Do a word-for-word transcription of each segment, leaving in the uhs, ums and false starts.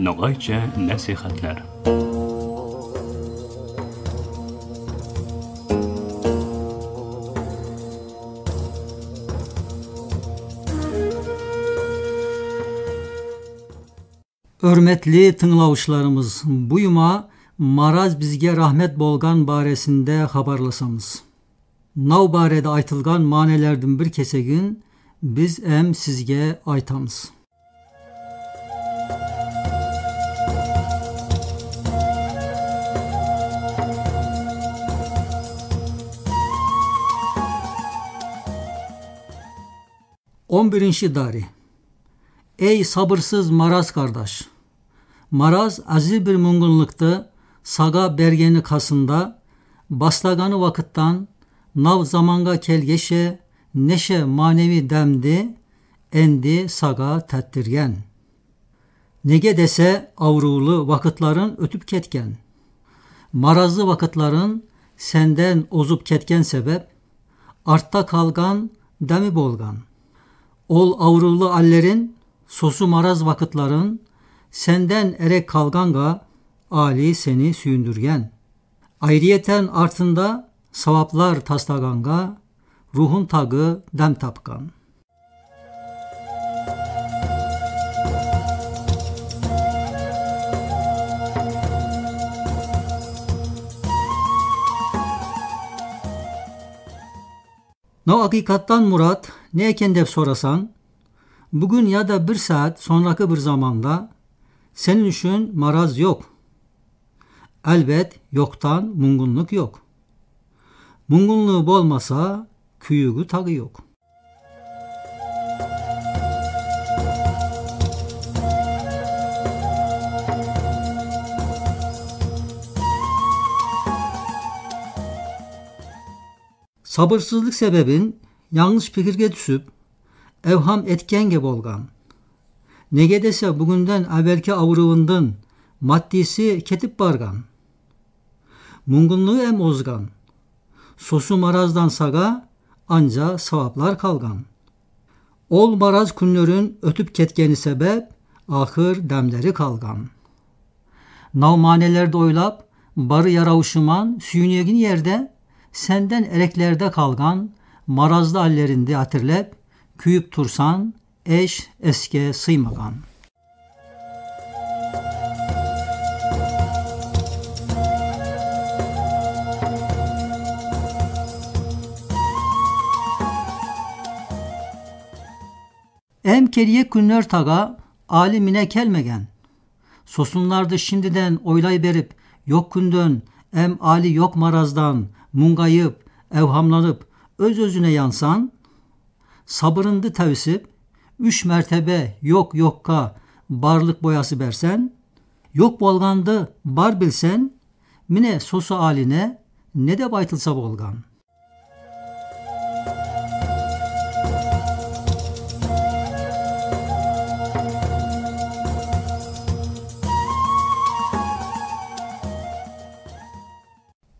Ногайча насихатлар. Оьрметли тынълавшыларымыз, бу юма «Мараз бизге рахмет болган» баресинде хабарласамыз. Нав бареде айтылган манелердинъ бир кесегин биз эм сизге айтамыз. Он биринши дари. Эй сабырсыз мараз кардаш! Мараз аьзир бир муьмкинликти сага бергени касында, баслаганы вакыттан нав заманга келгеше неше маневи демди энди сага таттырган. Неге десе, аврувлы вакытларынъ оьтуьп кеткен. Маразлы вакытларынъ сенден озып кеткен себеп, артта калган деми болган. Ол аврувлы аьллеринъ, сосы мараз вакытларынъ сенден эрек калганга, Али сени суьйиндирген. Айрыетен артында саваплар таслаганга, ругынъ тагы дем тапкан. Нав акыйкаттан мурат не экен деп сорасанъ, буьгуьн яде бир саьат сонъракы бир заманда сенинъ уьшин мараз йок. Аьлбет, йоктан муьмкинлик йок. Муьмкинлиги болмаса, куьйиги тагы йок. Сабырсызлык себебин янъылыш пикирге туьсип, эвхам эткенге болган. Неге десе, буьгуьнден аьвелки аврувындынъ маддиси кетип барган. Муьмкинлиги эм озган. Сосы мараздан сага анша саваплар калган. Ол мараз куьнлеринъ оьтип кеткени себеп, ахыр демлери калган. Нав манелерди ойлап, бары яравышы ман суьйинегинъ ерде, сенден эреклерде калган маразлы аьллеринъди атирлеп, куьйип турсанъ, эш эске сыймаган. Эм кереек куьнлер тага Али мине келмеген. Сосынларды шимдиден ойлай берип, йок куьнден эм Али йок мараздан мунъгайып, эвхамланып, оьз-оьзине янсанъ, сабырынъды тевсип, уьш мертебе йок-йокка барлык боясы берсенъ, йок болганды бар билсенъ, мине сосы Алине не деп айтылса болган?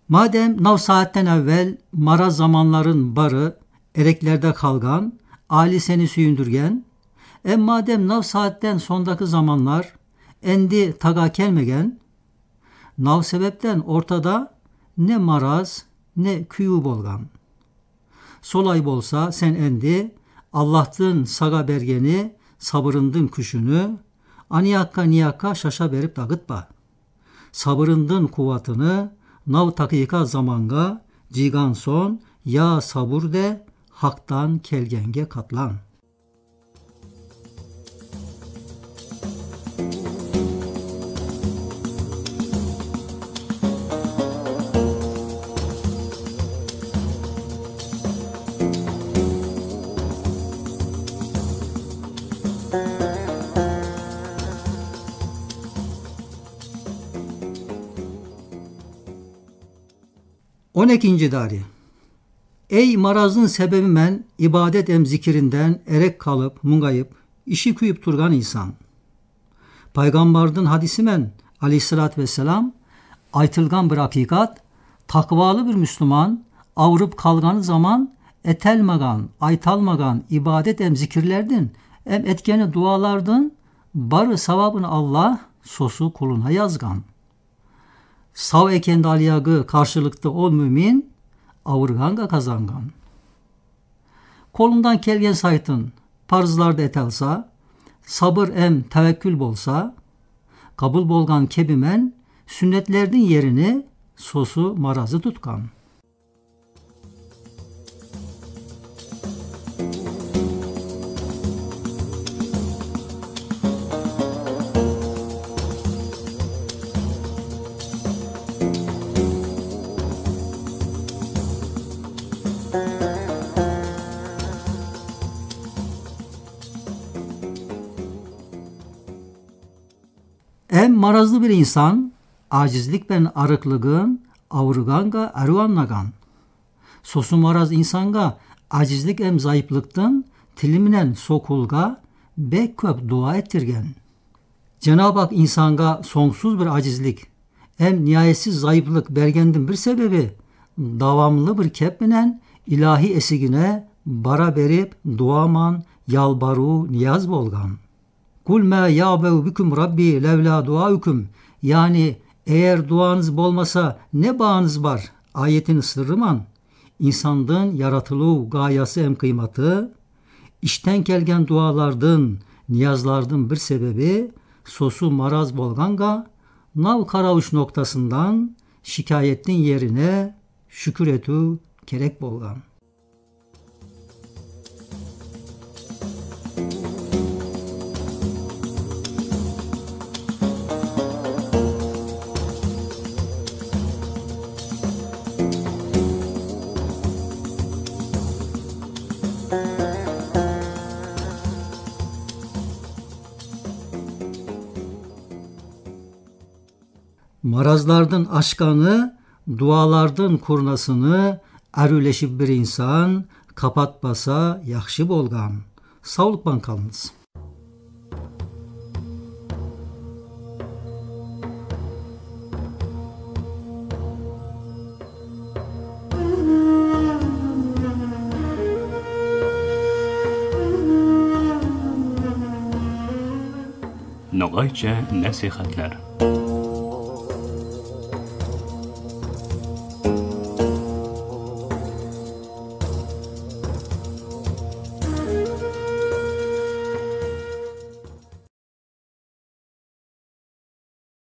Мадем нав саьаттен эввел мараз заманларынъ бары эреклерде калган, Али сени суьйиндирген, эм мадем нав саьаттен сонъдакы заманлар энди тага келмеген, нав себептен ортада не мараз, не куьйи болган. Солай болса, сен энди Аллахтынъ сага бергени сабырындынъ куьшини аныякка-ныякка шаша берип дагытпа. Сабырындынъ куватыны нав такыйка заманга йыйган сонъ, я сабур де, Хактан келгенге катлан. Он экинши дари. Эй маразынъ себеби мен ибадет эм зикиринден эрек калып, мунъгайып, иши куьйип турган инсан. Пайгамбардынъ хадиси мен, алейхиссалату вассалам, айтылган бир акыйкат: таквалы бир муьслиман авырып калганы заман эталмаган, айталмаган ибадет эм зикирлердинъ, эм эткени дуалардынъ бары савабын Аллах сосу кулына язган. Сав экенди алаягы каршылыкта ол муьмин авырганга казанган. Колундан келген сайтын парызларды эталса, сабыр эм тавеккуьл болса, кабыл болган кеби мен суьннетлердинъ ерини сосу маразы туткан. Эм маразлы бир инсан, ацизлик пен арыклыгын авырганга аьрув анълаган. Сосу мараз инсанга ацизлик эм зайыплыктан тили минен со кулга бек коьп дуа эттирген. Женаб Ак инсанга сонъсуз бир ацизлик эм нияетсиз зайыплык бергендинъ бир себеби, давамлы бир кеп минен илахи эсигине бара берип дуа ман ялбарув, нияз болган. «Куль ма яъбаъу бикум Рабби лавла дуаукум», яни «Эгер дуанъыз болмаса, не баанъыз бар?» аятынынъ сыры ман инсандынъ яратылув гаясы эм кыйматы, иштен келген дуалардынъ, ниязлардынъ бир себеби, сосу мараз болганга нав каравыш ноктасындан шикаеттинъ ерине шуькир этуьв керек болган. Маразлардынъ ашканы, дуалардынъ курнасыны аьруьвлешип бир инсан капатпаса яхшы болган. Савлык пан калынъыз. Ногайча насихатлар.